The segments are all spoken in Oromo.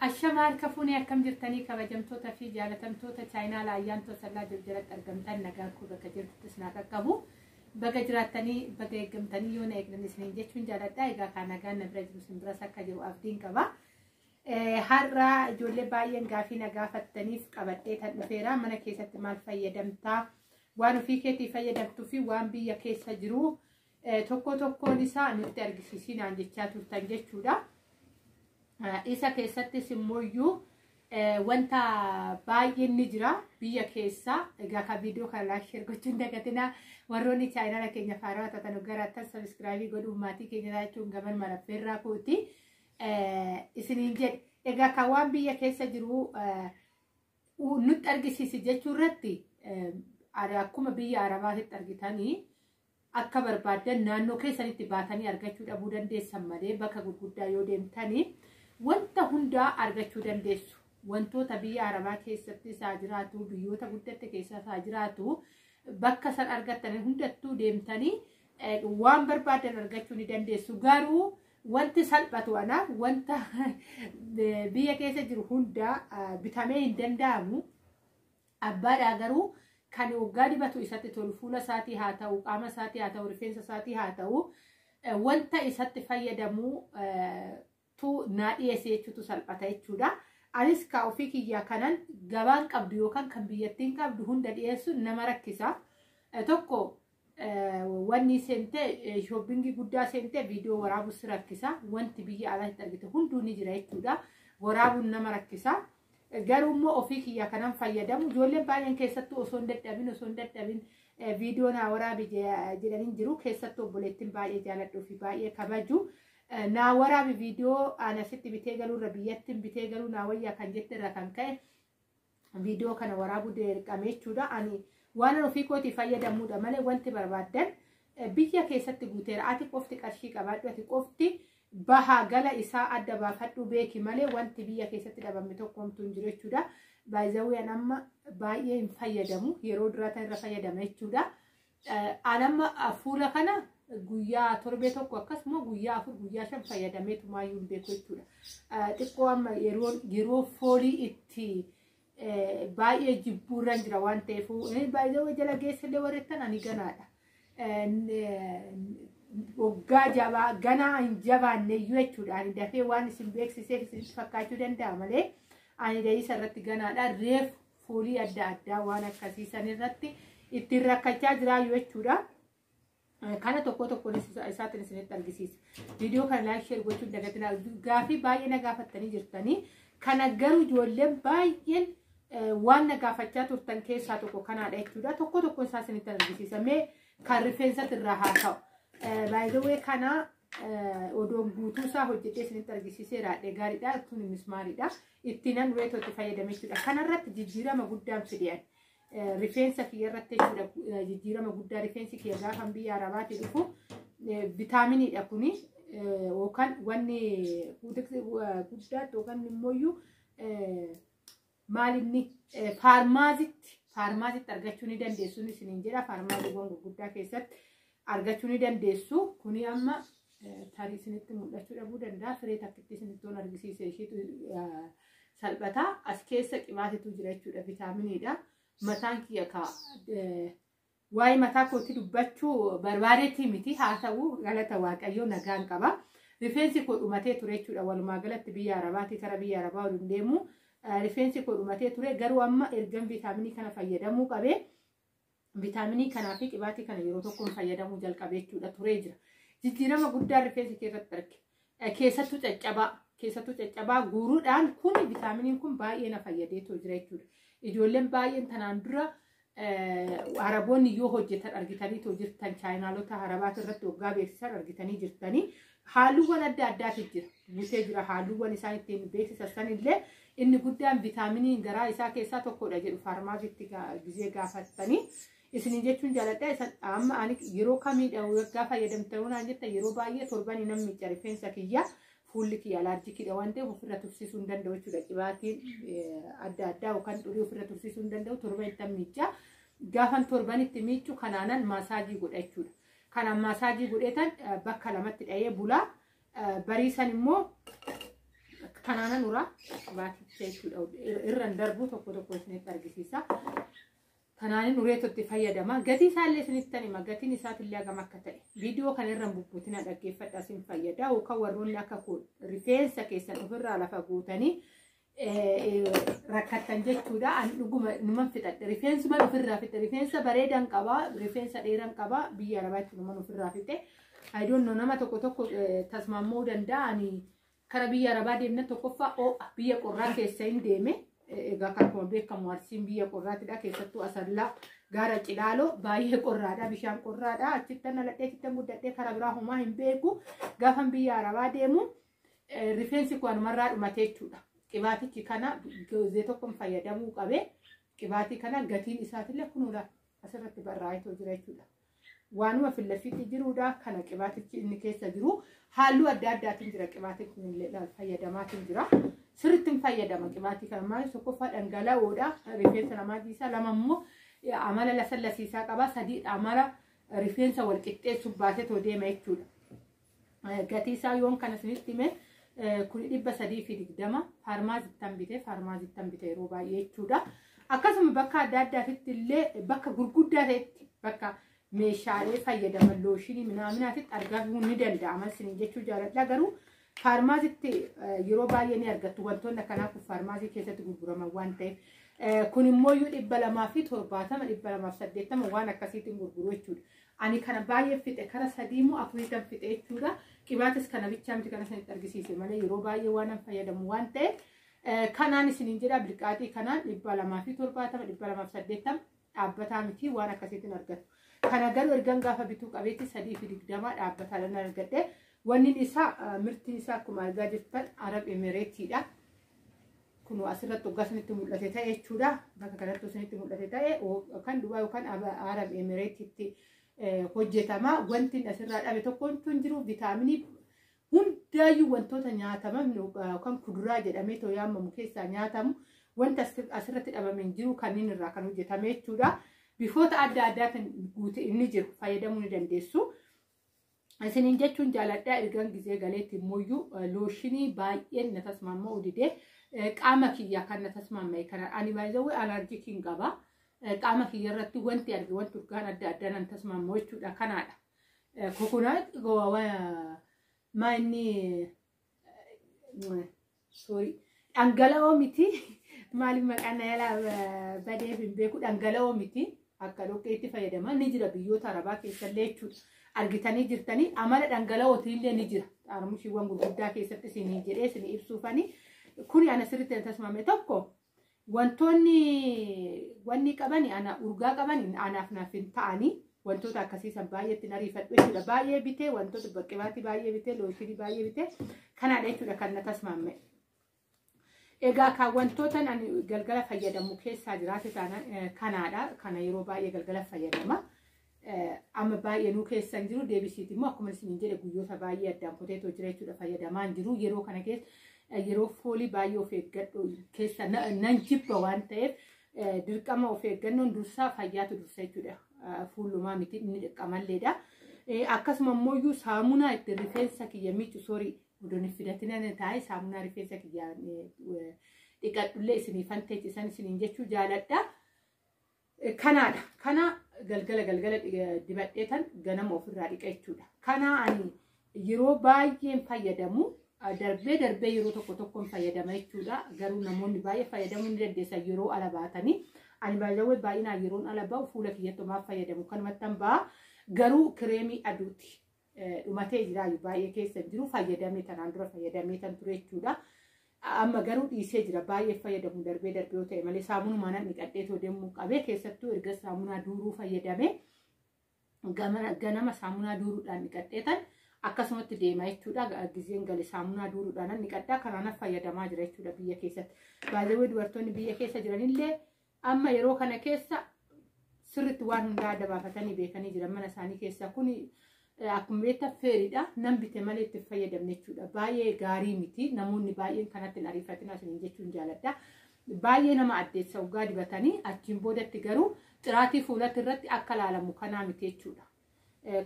Ashama harka fuunee, akkam jirtanii, kabajamtoota fi jaalatamtoota chaayinaa Ayyaantoo Sallaa jalatti argamtan? Nagaan koo bakka jirtuttis naa qaqqabu. Baga jiraattanii, baga eeggamtanii, yoo na eegdan isiniin jechuun jaaladha. Egaa kaan nagaan na bira jiru isin biras akka jiru abdiin qaba. Har'a ijoollee baay'een gaafii na gaafattaniif qabadhee tan dhufeera. Mana keessatti maal fayyadamtaa? Waan ofii keetii fayyadamtuu fi waan biyya keessa jiru tokko tokkoon isaa nutti argisiisinaan jechaa turtan jechuudha. Isa keessattis immoo wanta baay'een ni jira biyya keessa. Egaa kan viidiyoo kana like, share gochuun dagatinaa. Warroonni chaayinaala keenya faaraa taatan gara subscribe godhuun maatii keenya jechuun gaman maraffeerraa kooti isiniin jedhe. Egaa kan waan biyya keessa jiru nutti argisiisi jechuu irratti, akkuma biyya Arabaatitti argitanii akka barbaaddan naannoo keessanitti baatanii argachuu dhabuu dandeessan malee, bakka gurguddaa yoo deemtanii wanta hundaa argachuu dandeessu. Wantoota biyya Arabaa keessatti isaa jiraatu, biyyoota guddatte keessa isaa jiraatu, bakka san argattan hundattuu deemtanii waan barbaadan argachuu ni dandeessu. Garuu wanti salphatu anaaf wanta biyya keessa jiru hundaa bitamee hin danda'amu. Abbaadhaa garuu kan waggaa dibatu isatti tolu, fuula isaatii haa ta'u, qaama isaatii haa ta'u, rifeensa isaatii haa ta'u, wanta isatti fayyadamu tu naa dhiyeesse jechuutu salphata jechuudha. Anis ka ofii kiyyaa kanan gabaan qabdu yookaan kan biyyattiin qabdu hunda dhiyeessu nama rakkisa. Tokko wanni seentee shopping guddaa seentee viidiyoo waraabuu si rakkisa. Wanti biyya alaatti argite hunduu ni jira jechuudha. Waraabuun nama rakkisa. Garuu immoo ofii kiyyaa kanan fayyadamu ijoolleen baay'een keessattuu osoo hin dadhabin viidiyoo naa waraabi jedhanii jiru. Keessattuu obboleettiin baay'ee jaaladhuu fi baay'ee kabaju, naa waraabi viidiyoo, ana asitti bitee galuurra biyyattiin bitee galuu naa wayyaa kan jette irra kan ka'e viidiyoo kana waraabuu dirqame jechuudha. Ani waan ofii kootii fayyadamuudha malee wanti barbaaddan biyya keessatti guuteera. Ati qofti qarshii qabaadhu, ati qofti bahaa gala isaa adda baafadhu beeki malee wanti biyya keessatti dhabame tokko homtuu hin jiru jechuudha. Baay'izawween amma baay'ee hin fayyadamu, yeroo duraa tan irra fayyadama jechuudha. An amma fuula kana guyyaa torbee tokko akkasuma guyyaa 4, guyyaa 5 fayyadameetu maayyuu hin beeku jechuudha. Xiqqoo amma yeroo foolii itti baay'ee jibbuurran jira waan ta'eef, baay'ee jala geessallee warreettan ani ganaadha. Waggaa jabaa ganaa hin jabaanne iyyuu jechuudha. Ani dafee waan isin beeksiseef isinitti fakkaachuu danda'a malee ani da'iisa irratti ganaadha. Reef foolii adda addaa waan akkasiisan irratti ittiin rakkachaa jiraayyuu jechuudha. Kana tokko tokkoon isaatiin isinitti argisiisa. Viidiyoo kana like, share gochuun dagatinaa. Gaafii baay'ee na gaafattanii jirtanii. Kana garuu ijoolleen baay'een waan na gaafachaa turtan keessaa tokko kanaadha jechuudha. Tokko tokko isaa isinitti argisiisa. Mee kan rifeensatti irraa haa ta'u. Baay'ee kana odoon guutuu isaa hojjetee isinitti argisiiseera. Gaariidha. Tun mismaariidha. Ittiin nan reetoo itti fayyadame jechuudha. Kanarratti jijjiirama guddaan fidean. Rifeensa kiyya irratti jechuudha, jijjiirama guddaa. Rifeensi kiyya gaafa biyya Arabaatti dhufu vitaaminiidha kuni, yookaan wanni guddaatti yookaan immoo maalinni faarmaazitti argachuu ni dandeessu isiniin jedha. Faarmaaziiwwan gurguddaa keessatti argachuu ni dandeessu. Kuni amma tarii isinitti mul'achuu dhabuu danda'a. Firee takkitti isinitti toon argisiise ishiitu salphata. As keessa qibaatitu jira jechuudha, vitaaminiidha. Mataan kiyya ka waa'ee mataa kootti dubbachuu barbaadeetii miti, haa ta'u, galata Waaqayyoo nagaan qaba. Rifeensi koo dhumatee ture jechuudha. Walumaa galatti biyya Arabaatii kara biyya Arabaa waliin deemu rifeensi koo dhumatee ture. Garuu amma ergan vitaaminii kana fayyadamuu qabee, vitaaminii kanaa fi qibaatii kana yeroo tokkoon fayyadamuu jalqabe jechuudha, turee jira. Jijjiirama guddaa rifeensi keessatti arge. Keessattuu caccabaa guuruudhaan kun vitaaminiin kun baay'ee na fayyadeetoo jira jechuudha. Ijoolleen baay'een tanaan dura Araboonni yoo hojjetan argitanii jirtan, chaayinaalota Arabaati irratti waggaa beeksisan argitanii jirtanii. Haalluuwwan adda addaatu jira. Guutee jira haalluuwwan isaan ittiin beeksisan sanillee. Inni guddaan vitaaminiin garaa isaa keessaa tokkodha jedhu faarmaazitti gizee gaafatanii. Isin jechuun jaaladha. Isan amma ani yeroo kamiidha waggaa fayyadamtan naan jetta, yeroo baay'ee torbanii nan miicca rifeensa kiyya. Fuulli kiyya alaarjikiidha waan ta'eef ofirra tursiisuu hin danda'u jechuudha. Qibaatiin adda addaa yookaan xurii ofirra tursiisuu hin danda'u, torban itti miicca. Gaafan torbanitti miiccu kanaanan maasaajii godha jechuudha. Kanaan maasaajii godheetan bakka lamatti dhahee bulaa. Bariisan immoo Kanaanan uraa baaticha jechuudha. Irraan darbu tokko tokko isinitti argisiisa. Kanaanin ureetotti fayyadama. Gatii isaallee isinitti hima. Gatiin isaatillee hagam akka ta'e. Viidiyoo kana irraan bubbutina dhaggeeffadhaa isin fayyada. Yookaan warroonni akka rifeensa keessan ofirraa lafa guutanii rakkattan jechuudha. Ani dhuguma numan fixadhe. Rifeensuma ofirraa fixe. Rifeensa bareedan qabaa. Rifeensa dheeran qabaa. Biyya Arabaatti numan ofirraa fixe. I don't know, nama tokko tokko tasmaamuu danda'a. Ani kara biyya Arabaa deemna tokkoffaa oo'a biyya qorraa keessa hin deeme. Egaa akkuma beekamu Arsiin biyya qorraatidha. Keessattuu Asallaa gaara Cilaaloo baay'ee qorraadha. Bishaan qorraadha. Achittan dhaladhee, achittan guddadhee, karaa biraa homaa hin beeku. Gaafan biyya Arabaa deemu rifeensi kun anumarraa dhumate jechuudha. Qibaatichi kana gozee tokkoon fayyadamuu qabe. Qibaatii kana gatiin isaatillee kunuudha asirratti barraa'eetoo jira jechuudha. Waanuma fillafiitti jiruudha. Kana qibaatichi inni keessa jiru halluu adda addaatiin jira. Qibaatiin kun illee fayyadamaatiin jira. Sirriitti fayyadama qibaatii kana. Maal, tokkoffaa dhangala'oodha. Rifeensa namaa jiisaa. Lama immoo amala lasallasiisaa qaba. Sadii amala rifeensa wal qixxeessuuf baasetoo deema jechuudha. Gatii isaa yoon kana isinitti hime, kun 320 faarmaazittan bite yeroo baay'ee jechuudha. Akkasuma bakka adda addaatitti illee, bakka gurguddaa ta'etti, bakka meeshaalee fayyadaman looshinii minaaminaatitti argamuu ni danda'ama isiniin jechuu jaaladha. Garuu faarmaazitti yeroo baay'ee ni argattu, wantoonni akkanaa kun faarmaazii keessatti gurguraman waan ta'eef. Kun immoo iyyuu 270, 280 waan akkasiitiin gurguru jechuudha. Ani kana baay'ee fixe, kara sadii moo afuriitan fixe jechuudha. Qibaatis kana bichaa miti, kana isinitti argisiise malee yeroo baay'ee waan an fayyadamu waan ta'eef kanaan isiniin jedha. Bilqaaxii kanaan 270, 280 dhaabbataa miti, waan akkasiitiin argattu. Kana garuu ergan gaafa bituu qabeetti 320 dhaabbataadhaan argadhe. Wanni isaa, mirtiin isaa akkuma argaa jirtan Arab Emireetiidha. Kun asirratti waggaa isinitti mul'ate ta'e jechuudha. Bakka kanatti isinitti mul'ate ta'e kan Dubaay yookaan Arab Emireetitti hojjetama. Wanti asirraa dhabe tokko hin jiru. Vitaaminii hundaayyuu wantoota nyaataman yookaan kuduraa jedhamee too yaamamu keessaa nyaatamu wanta asirratti dhabame hin jiru, kanneen irraa kan hojjetame jechuudha. Bifoota adda addaatiin guute inni jiru fayyadamuu ni dandeessu. Isiniin jechuun jaaladhaa. Ergan gizee galeetti immoo looshinii baay'een na tasmaamma didee, qaama kiyyaa kan na tasmaamma'e kana. Ani baay'ee allergic hin qaba. Qaama kiyya irratti wanti arge, wanti urgaan adda addaa nan tasmaamma jechuudha kanaadha. Coconut maa inni, sorry, dhangala'oo miti, maaliif maqaan na yaalaa badeef hin beeku, dhangala'oo miti, akka dhoqqeetti fayyadama ni jira biyyoota Arabaa keessallee jechuudha. Argitanii jirtanii, amala dhangala'ootiillee ni jira. Xaarmushiiwwan gurguddaa keessatti isinii jedhee isinii ibsuufani. Kuni ana sirriitti tasmame tokko wantoonni wanni qabani ana urgaa qabani anaaf naaf hin ta'anii, wantoota akkasiisan baay'eetti ariifadhu jechuudha. Baay'ee bitee, wantoota baqqibaatii baay'ee bitee, looshinii baay'ee bitee, kanaadha jechuudha kan na tasmame. Egaa kan wantoota ani galgala fayyadamu keessaa jiraate taanaan kanaadha. Kana yeroo baay'ee galgala fayyadama. Amma baay'ee nuu keessa hin jiru. Deebisiiti immoo akkuma isiniin jedhe guyyoota baay'ee addaan kuteetoo jira jechuudha, fayyadamaa hin jiru. Yeroo kana keessa yeroo foolii baay'ee of eeggadhu keessa nan jibba waan ta'eef, dirqama of eeggannoon dursaa, fayyaatu dursa jechuudha. Fuullumaa miti, inni dirqamalleedha. Akkasuma immoo saamunaa itti rifeensa kiyya miicu, sorry, odoon fidatina taa'e, saamunaa rifeensa kiyya dhiqadhullee isiniifan teechisan isiniin jechuu jaaladha. Kanaadha. Kana galgala galgala dibadheetan ganama ofirraa dhiqa jechuudha. Kana ani yeroo baay'een fayyadamu, darbee darbee yeroo tokko tokkoon fayyadama jechuudha. Garuu namoonni baay'ee fayyadamuu ni dandeessan yeroo ala baatanii. Ani baay'ee baay'inaan yeroon ala ba'u fuula kiyyatti homaaf fayyadamu kanumattan ba'a. Garuu kireemii aduuti. Dhumatee jiraayu, baay'ee keessa jiru, fayyadamee tanaan dura fayyadamee tan ture jechuudha. Amma garuu dhiisee jira, baay'ee fayyadamu darbee darbee yoo ta'e malee, saamunumaa nan dhiqadhee too deemuu qabee, keessattuu erga saamunaa duuruu fayyadamee ganama saamunaa duuruudhaan dhiqadhee tan akkasumatti deema jechuudha. Gizeen gale saamunaa duuruudhaan dhiqadhaa, kanaan fayyadamaa jira jechuudha biyya keessatti. Baay'ee dubartoonni biyya keessa jiranillee amma yeroo kana keessa sirriitti waan hundaa adda baafatanii beekanii jiran mana isaanii keessa. Kun akkuma beektan feeriidha. Nan bite malee itti fayyadamne jechuudha. Baay'ee gaarii miti. Namoonni baay'een kanatti hin ariifatina isiniin jechuun jaaladha. Baay'ee nama addeessa ugaa dibatanii achiin boodatti, garuu xiraatii fuulatti irratti akka laalamu kanaa miti jechuudha.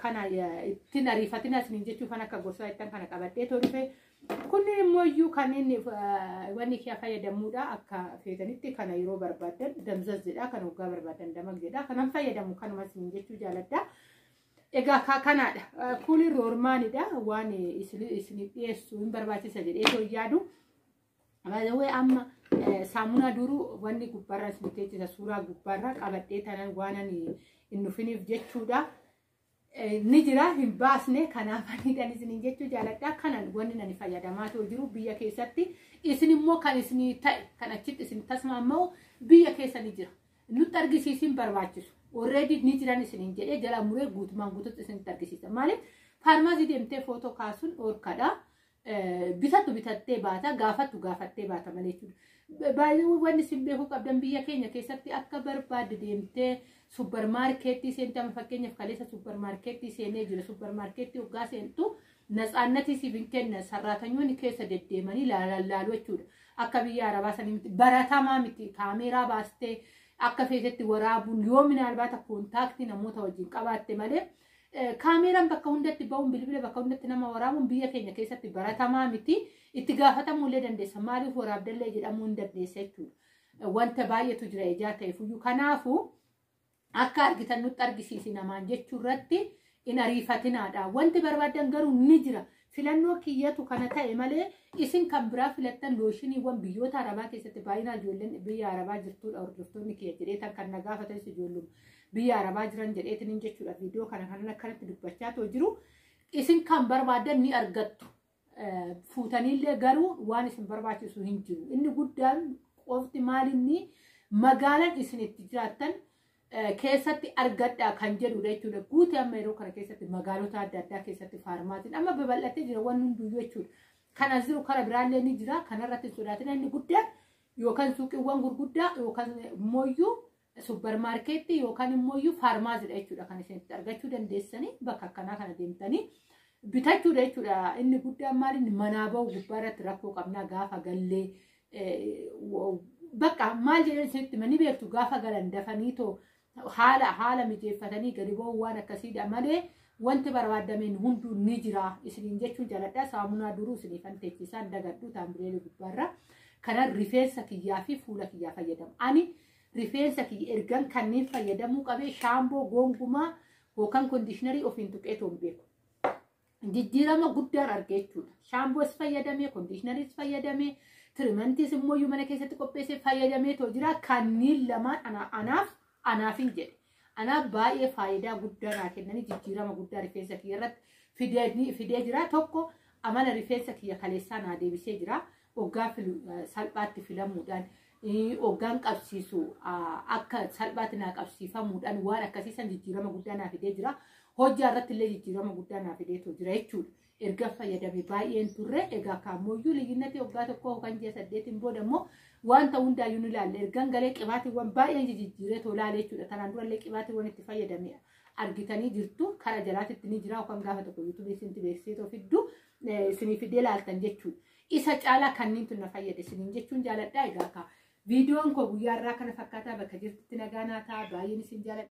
Kana ittiin ariifatina isiniin jechuuf kan akka gorsaa ittan kana qabadhee too dhufe. Kunneen immoo iyyuu kanneen wanni kee fayyadamuudha akka feetanitti kana yeroo barbaadan damzaz jedha kan hoggaa barbaadan damag jedha kanan fayyadamu kanuma isin jechuu jaaladha. Egaa kanaadha. Kuni roormaanidha waan isiniif dhiyeessu hin barbaachisa jedhee too yaadu. Baay'ee amma saamunaa duruu wanni gubbaarra isin teechisa suuraa gubbaarra qabadhee tanan waan ani hin dhufiniif jechuudha. Ni jira hin baasne kanaaf aniidhaan isiniin jechuu jaaladha. Kanan wanni nani fayyadamaa ta'u jiru biyya keessatti isin immoo kan isinii ta'e kan achitti isin tasmaama'u biyya keessa ni jira. Nutti argisiisin barbaachisu. Already ni jiran isiniin jedhee jala muree guutumaan guututti isinitti argisiisa. Maaliif faarmaasii deemtee footoo kaasuun dhorkadha. Bitattu bitattee baata gaafattu gaafattee baata malee jechuudha. Baay'ee wanni isin beekuu qabdan biyya keenya keessatti akka barbaadde deemtee suppermaarkeettii seente amma fakkeenyaaf kaleessa suppermaarkeettii seenee jira. Suppermaarkeettii hoggaa seentu natsaannatii siif hin kenna sarraatanyoonni keessa deddeemanii laaluu jechuudha. Akka biyya arabaa sanii miti baratamaa miti kaameeraa baastee akka feetetti waraabuun yoo minaalbaata koontaaktii namoota wajjin qabaatte malee kaameeraan bakka hundatti ba'uun bilbila bakka hundatti nama waraabuun biyya keenya keessatti baratamaa miti itti gaafatamuu illee dandeessa maaliif waraabdallee jedhamuu hin dandeessa jechuudha. Wanta baay'eetu jira ijaa ta'eefuyyuu kanaafuu akka argitan nutti argisiisi namaan jechuu irratti hin ariifatinaadha. Wanti barbaadan garuu ni jira. Filannoo kiyyatu kana ta'e malee isin kan biraa filattan looshiniiwwan biyyoota arabaa keessatti baay'inaan ijoolleen biyya arabaa jirtudha hordoftoonni kiyya jedheetan kan na gaafatanis ijoolluma biyya arabaa jiran jedheetiin jechuudha. Viidiyoo kana kanan akkanatti dubbachaa too jiru isin kan barbaadan ni argattu. Fuutaniillee garuu waan isin barbaachisu hin jiru. Inni guddaan qofti maalinni magaalaan isin itti jiraattan keessatti argadhaa kan jedhudha jechuudha. Guutee amma yeroo kana keessatti magaalota adda addaa keessatti faarmaatiin amma babal'atee jira waan hunduyyuu jechuudha. Kan as jiru kara biraallee ni jira. Kanarratti hin sodaatin inni guddaan yookaan suuqiiwwan gurguddaa yookaan immoo suppermaarkeettii yookaan immoo faarmaasiidha jechuudha. Kan isin itti argachuu dandeessanii bakka akkanaa kana deemtanii bitachuudha jechuudha. Inni guddaan maali manaa bahu gubbaarratti rakkoo qabnaa gaafa gallee bakka maal jedhan isinitti ni beektu gaafa galan dafanii too haala mijeeffatanii gadi ba'uu waan akkasiidha malee wanti barbaadameen hunduu ni jira isiniin jechuun jaaladha. Saamunaa duruu isiniifan teechisaan dagadhu taambireelii gubbaarra. Kanan rifeensa kiyyaa fi fuula kiyyaa fayyadamu. Ani rifeensa kiyya ergan kanneen fayyadamuu qabee shaamboo gongumaa yookaan kondiishinarii ofiin tuqee toon beeku. Jijjiirama guddaan arge jechuudha. Shaamboos fayyadamee, kondiishinariis fayyadamee, tirimantiis immoo mana keessatti qopheessee fayyadamee too jira. Kanneen lamaan anaaf hin jedhe. Anaaf baay'ee faayidaa guddaa naa kennanii jijjiirama guddaa rifeensa kiyya irratti fidee jira. Tokko amala rifeensa kiyya kaleessaa naa deebisee jira. Hoggaa salphaatti filamuudhaan hoggaan qabsiisu akka salphaatti naa qabsiifamuudhaan waan akkasiisan jijjiirama guddaa naa fidee jira. Hojjaa irratti illee jijjiirama guddaa naa fideetoo jira jechuudha. Erga fayyadame baay'een turre egaa kaamooyyuu liyyinatti hoggaa tokko yookaan ji'a 8 booda immoo wanta hundaayyuu ni ilaalle. Ergan galee qibaatiiwwan baay'een jijjiiree too ilaale jechuudha. Kanaan durallee qibaatiiwwan itti fayyadame argitanii jirtu. Kara jalaatitti ni jira yookaan gaafa tokko yuutuubii isinitti beeksisee too fiddu isinii fidee ilaaltan jechuudha. Isa caalaa kanneen tun na fayyade isiniin jechuun jaaladha. Egaa viidiyoon koo guyyaa irraa kana fakkaataa bakka jirtutti nagaa naa ta'a. Baay'een isin jaaladha.